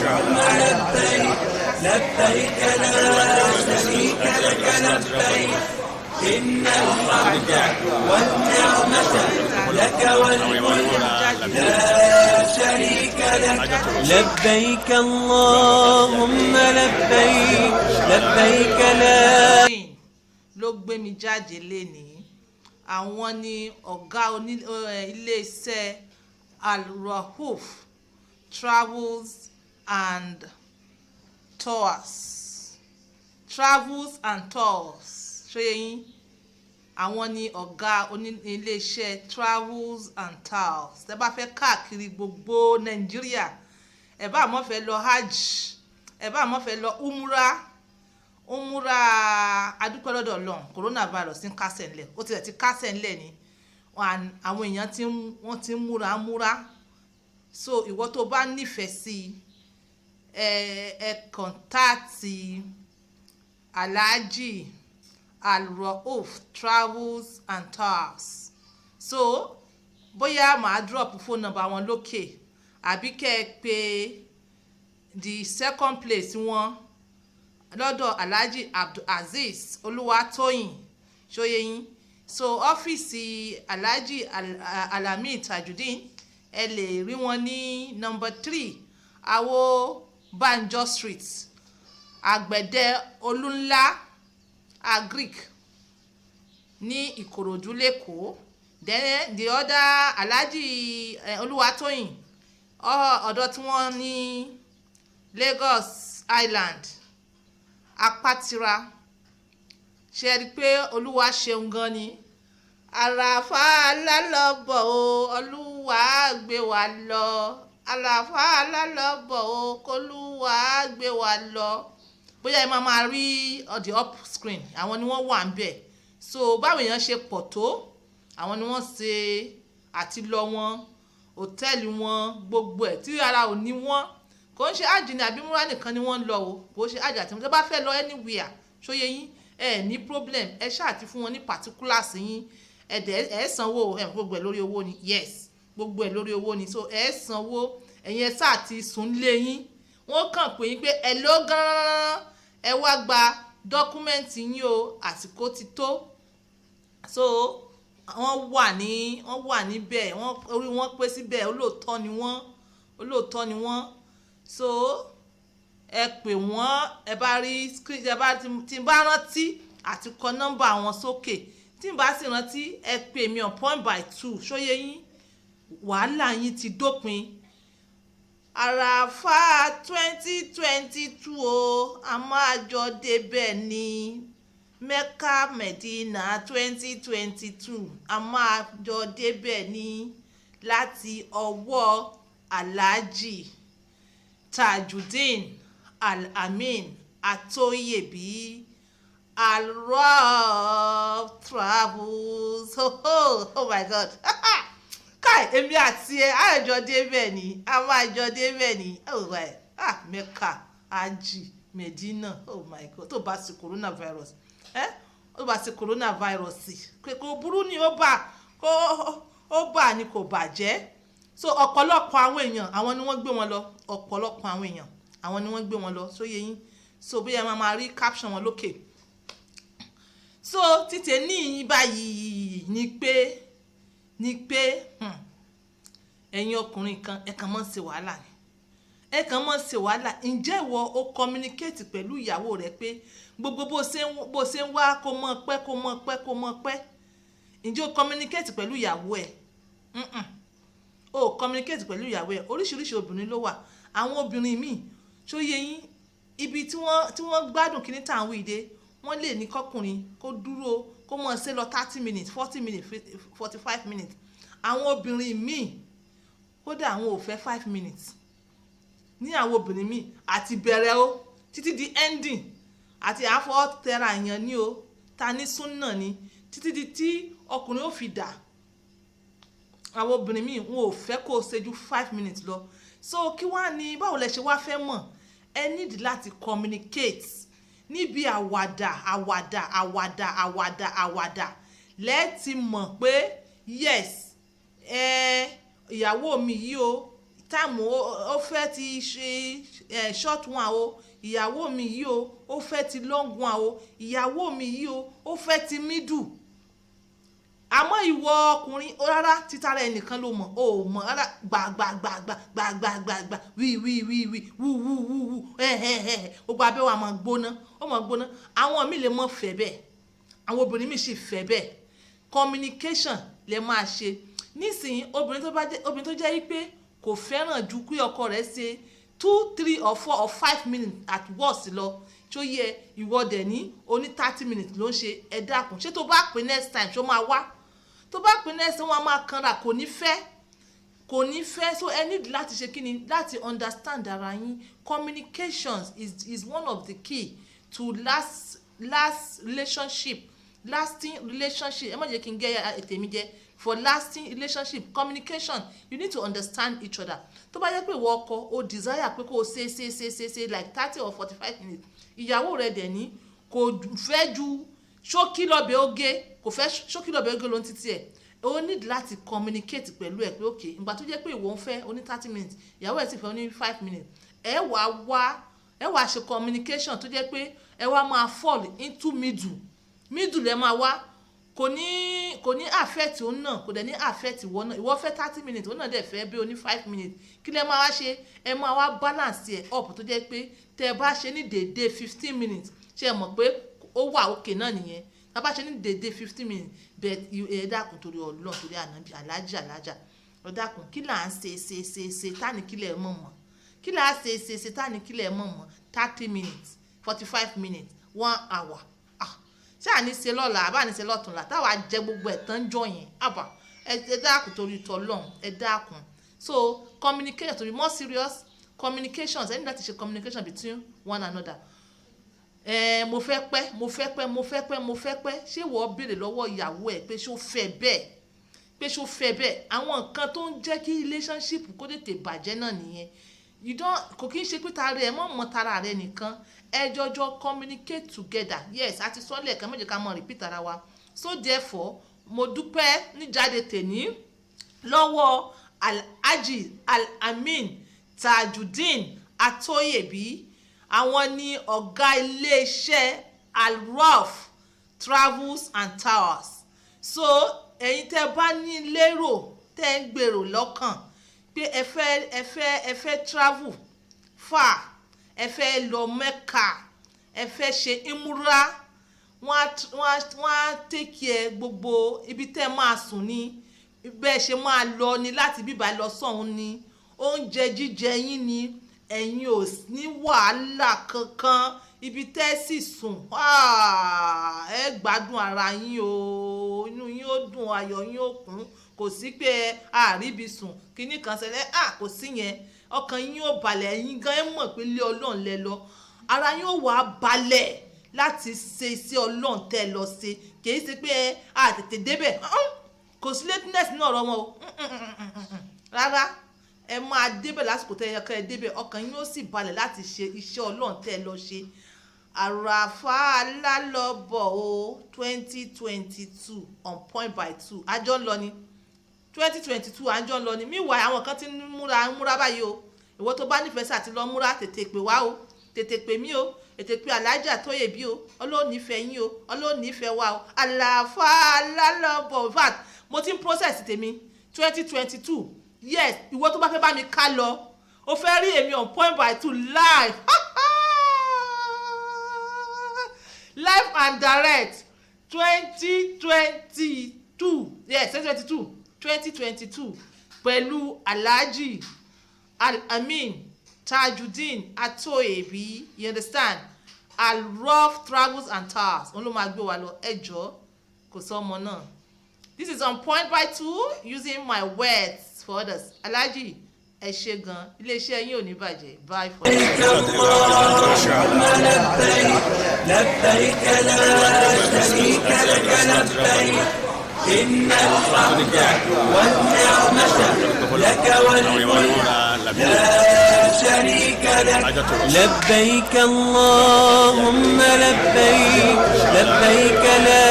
لبيك لبيك لا شريك لك لبيك إن الحمد والنعمة لك والملك لا شريك لك لبيك اللهم لبيك لبيك لا Ló gbé mi jáde lénìí. Àwọn ni ọ̀gá iléeṣẹ́ Alrahuf Travels and Tours, Travels and Tours. Ṣé yín? Àwọn ni ọ̀gá iléeṣẹ́ Travels and Tours. Tẹ́ bá fẹ́ káàkiri gbogbo Nàìjíríà, ẹ bá mọ̀ fẹ́ lọ hajj, ẹ bá mọ̀ fẹ́ lọ umrah, umrah, adúpẹ́ lọ́dọ̀ Ọlọ́run, coronavirus ń kásẹ̀ ńlẹ̀, ó tilẹ̀ ti kásẹ̀ ńlẹ̀ ni. Àwọn èèyàn tí wọ́n ti ń múra múra. So ìwọ tó bá nífẹ̀ẹ́ sí ẹ, ẹ contact Alhaji Alrauf Travels and Tours. So bóyá màá drop phone number wọn lókè, àbí kẹ́ ẹ pé the second place wọn lọ́dọ̀ Alhaji Abdulazeez Olúwatóyìn. Ṣó yé yín? So ọ́fíìsì Alhaji Alami Tajudeen, ẹ lè rí wọn ní number 3 Awo Banjo Street, Àgbẹ̀dẹ Olúńlá Agric ní Ìkòròdú lẹ́kọ̀ọ́. Then the other Alhaji Olúwatóyìn, ọ̀dọ̀ tí wọ́n ní Lagos Island, Apátira. Ṣe rí i pé Olúwa ṣeun gan ni? Àràfà lálọ́bọ̀ o, Olúwa gbé wa lọ. Àràfà lálọ́bọ̀ o, kólúwa gbé wa lọ. Bóyá ẹ máa máa rí the up screen, àwọn ni wọ́n wà ń bẹ̀. So báwo èèyàn ṣe pọ̀ tó, àwọn ni wọ́n ṣe àti lọ wọn, hòtẹ́ẹ̀lì wọn, gbogbo ẹ̀ tí ara ò ní wọ́n. Kò ń ṣe hajj ní àbí umrah nìkan ni wọ́n ń lọ o, kò ń ṣe hajj àti umrah. Tó bá fẹ́ lọ anywhere, ṣó yé yín? Ẹ ní problem, ẹ ṣáà ti fún wọn ní particulars yín, ẹ dẹ̀ ẹ sanwó ẹ. Gbogbo ẹ lórí owó ni. Yes, gbogbo ẹ lórí owó ni. So ẹ sanwó, ẹ̀yin ẹ ṣáà ti sùn lé yín, wọ́n kàn pé yín pé ẹ ló gan-an, ẹ wá gba document yín o, àsìkò ti tó. So wọ́n wà níbẹ̀, wọ́n orí wọn pé síbẹ̀. Olóòótọ́ ni wọ́n, olóòótọ́ ni wọ́n. So ẹ pè wọ́n. Ẹ bá rí screen, ẹ bá tí n bá rántí àti kọ nọ́mbà wọn sókè, tí n bá sì rántí, ẹ pè mí on point by two. Ṣó yé yín? Wàhálà yín ti dópin. Àràfà 2022 o, a máa jọ débẹ̀ ní Mecca Medina 2022, a máa jọ débẹ̀ ní láti ọwọ́ Alhaji Tajudeen Al-Amin Atoyebi, Alraf Travels. Oh my God, káì, èmi àti ẹ àjọ débẹ̀ ni, a máa jọ débẹ̀ ni. Oh my, ah, Mecca, hajj, Medina, oh my God. Tó bá sí coronavirus, ẹ tó bá sí coronavirus, kò burú ni, ó bá kó ó bà ní kò bàjẹ́. So ọ̀pọ̀lọpọ̀ àwọn èèyàn, àwọn ni wọ́n gbé wọn lọ. Ọ̀pọ̀lọpọ̀ àwọn èèyàn, àwọn ni wọ́n gbé wọn lọ. Ṣó yé yín? So bí ẹ máa máa rí caption wọn lókè. So títẹ̀ ní báyìí ni pé ẹ̀yin ọkùnrin kan, ẹ kàn mọ́ ṣe wàhálà ni, ẹ kàn mọ́ ṣe wàhálà. Ǹjẹ́ ìwọ o communicate pẹ̀lú ìyàwó rẹ pé gbogbo bó ṣe ń wá, kó mọ́ pẹ́, kó mọ́ pẹ́, kó mọ́ pẹ́? Ǹjẹ́ o communicate pẹ̀lú ìyàwó ẹ? O communicate pẹ̀lú ìyàwó ẹ. Oríṣiríṣi obìnrin ló wà. Àwọn obìnrin míì, ṣó yé yín, ibi tí wọ́n gbádùn kíní tá à ń wí dé, wọ́n lè ní kọkùnrin kó dúró, kó mọ̀ ṣe lọ 30 minutes, 40 minutes, 45 minutes. Àwọn obìnrin míì, kódà, àwọn ò fẹ́ 5 minutes ní. Àwọn obìnrin míì, àti bẹ̀rẹ̀ o títí di ending, àti àfọ̀ tẹra èèyàn ní o ta ní súnà ni, títí di tí ọkùnrin ó fi dà. Àwọn obìnrin míì, wọn ò fẹ́ kó o ṣe ju 5 minutes lọ. So kí wá ní, báwo lẹ ṣe wá fẹ́ mọ̀? Ẹ nídìí láti communicate níbi àwàdà, àwàdà, àwàdà, àwàdà, àwàdà lẹ́ẹ̀tì mọ̀ pé yes, ẹ ìyàwó mi yìí o, Time ó fẹ́ ti ṣe ẹ̀ short one o, ìyàwó mi yìí o, ó fẹ́ ti long one o, ìyàwó mi yìí o, ó fẹ́ ti middle. Àmọ́ ìwọ ọkùnrin, rárá, títara ẹnìkan ló mọ̀, o ò mọ̀ rárá. Gbàgbàgbàgbà gbàgbàgbàgbà, wí wí wí wí, wú wú wú wú, ẹ ẹ ẹ, gbogbo abẹ́ wa máa gbóná, ó máa gbóná. Àwọn míì lè mọ̀ fẹ́ bẹ́ẹ̀, àwọn obìnrin míì sì fẹ́ bẹ́ẹ̀. Communication lè máa ṣe nísìnyí. Obìnrin tó bá jẹ́ obìnrin tó jẹ́ wípé kò fẹ́ràn ju kí ọkọ rẹ̀ ṣe 2, 3 or 4 or 5 minutes at worst lọ, tó yẹ, ìwọ dẹ̀ ní oní 30 minutes ló ń ṣe. Ẹ dákun, ṣé tó bá pè next time, ṣó máa wá? Tó bá pè next time, wọ́n á máa kanra, kò ní fẹ́, kò ní fẹ́. So ẹ need láti ṣe kí ni? Láti understand ara yín. Communications is one of the key to last relationship, lasting relationship. Ẹ má jẹ́ kí n gé ètè mi jẹ. For lasting relationship, communication, you need to understand each other. Tó bá yẹ pé ìwọ ọkọ o desire pé kó o ṣe ṣe ṣe ṣe ṣe like 30 or 45 minutes, ìyàwó rẹ dẹ̀ ní kò fẹ́ ju ṣókí lọ́bẹ̀ oge, kò fẹ́ ṣókí lọ́bẹ̀ oge ló ń títí ẹ̀, o need láti communicate pẹ̀lú ẹ̀ pé, ok, ìgbà tó jẹ́ pé ìwọ ń fẹ́ oní 30 minutes, ìyàwó ẹ̀ sì fẹ́ oní 5 minutes, ẹ wàá wá, ẹ wàá ṣe communication tó jẹ́ pé ẹ wá máa fall into middle. Middle ẹ máa wá, kò ní affect òun náà, kò dẹ̀ ní affect ìwọ náà. Ìwọ fẹ́ 30 minutes, òun náà dẹ̀ fẹ́ bí oní 5 minutes. Kí lẹ máa wá ṣe? Ẹ máa wá balance ẹ up, tó jẹ́ pé tẹ́ ẹ bá ṣe ní déédéé 15 minutes, ṣe é mọ̀ pé ó wà òkè náà nìyẹn? Tá a bá ṣe ní déédéé 15 minutes. But ẹ dákun, torí Ọlọ́run, torí Ànábì, alájà, alájà, ẹ dákun, kí là ń ṣe ṣe ṣe ṣe táni kílẹ̀ mọ̀ mọ̀? Kí là ń ṣe ṣe ṣe táni kílẹ̀ mọ̀ mọ̀? 30 minutes, 45 minutes, one hour, ah, ṣé àní ṣe lọ́la, àbá ní ṣe lọ́tùnla, táwa jẹ gbogbo ẹ̀ tán jọ yẹn? Àbá ẹ dákun, torí tọlọ́run, ẹ dákun. So communication, to be more serious, communications, ẹ ní láti ṣe communication between one another. Ẹ mo fẹ́ pẹ́, mo fẹ́ pẹ́, mo fẹ́ pẹ́, mo fẹ́ pẹ́. Ṣé wọ́n béèrè lọ́wọ́ ìyàwó ẹ̀ pé ṣó fẹ́ bẹ́ẹ̀, pé ṣó fẹ́ bẹ́ẹ̀? Àwọn nǹkan tó ń jẹ́ kí relationship kó tètè bàjẹ́ náà nìyẹn. You don, kò kí n ṣe pé tara ẹ mọ̀ mọ́ tara rẹ nìkan. Ẹ jọjọ communicate together. Yes, àti sọ́lẹ̀ kan méje ká mọ̀ repeat ara wa. So therefore, mo dúpẹ́ níjáde tèní lọ́wọ́ Alhaji Al-Amin Tajudeen Atoyebi. Àwọn ní ọ̀gá iléeṣẹ́ Alrof Travels and Tours. So ẹ̀yin tẹ́ bá ní lérò, tẹ́ ń gbèrò lọ́kàn pé ẹ fẹ́ travel far, ẹ fẹ́ lọ Mecca, ẹ fẹ́ ṣe imura, wọ́n á take care gbogbo ibi tẹ́ máa sùn ní, bẹ́ẹ̀ ṣe máa lọ ní láti bíbá lọ sọ́hún ní, oúnjẹ jíjẹ yín ni, ẹ̀yin ò ní wàhálà kankan. Ibi tẹ́ sì sùn, ẹ gbádùn ara yín o, inú yín ó dùn, ayọ̀ yín ó kún. Kò sí pé àríbi sùn kíní kan ṣẹlẹ̀, kò sí yẹn. Ọkàn yín ó balẹ̀, ẹ̀yin gan ẹ mọ̀ pé ilé Ọlọ́run lẹ lọ, ara yín ó wà balẹ̀ láti ṣe iṣẹ́ Ọlọ́run tẹ́ lọ ṣe. Kì í ṣe pé a tètè débẹ̀, kò sí lateness ní ọ̀rọ̀ wọn o, rárá. Ẹ máa débẹ̀ lásìkò tẹ́ ẹ kẹ́ ẹ débẹ̀, ọkàn yín ó sì balẹ̀ láti ṣe iṣẹ́ Ọlọ́run tẹ́ ẹ lọ ṣe. Àràfà alálọ́bọ̀ o, 2022, on point by two, àjọ ń lọ ni. 2022, àjọ ń lọ ni. Meanwhile, àwọn kan ti ń múra ń múra báyìí o. Ìwọ tó bá nífẹ̀ẹ́ sí àti lọ múra, tètè pè wá o, tètè pè mí o, tètè pè Alájà Tóyèbí o. Ọlọ́run nífẹ̀ẹ́ yín o, Ọlọ́run nífẹ̀ẹ́ wa o. Àlàáfà alálọ́bọ̀, in fact, mo ti ń process tèmi 2022. Yes, ìwọ tó bá fẹ́ bá mi ká lọ, o fẹ́ rí èmi on point by two live, live and direct, 2022, yes, 2022, 2022, pẹ̀lú Alhaji Al-Amin Tajudeen Atoyebi, you understand, Alrof Travels and Tours, òun ló máa gbé wa lọ. Ẹ jọ̀ọ́, kò sọ ọmọ náà. This is on point by two, using my words for others. Alhaji, ẹ ṣé gan, iléeṣẹ́ yín ò ní bàjẹ́. Bye for now. اللهم لبيك، لبيك لا شريك لك لبيك، إن الحمد والنعمة لك والملك، لا شريك لك. لبيك اللهم لبيك، لبيك لا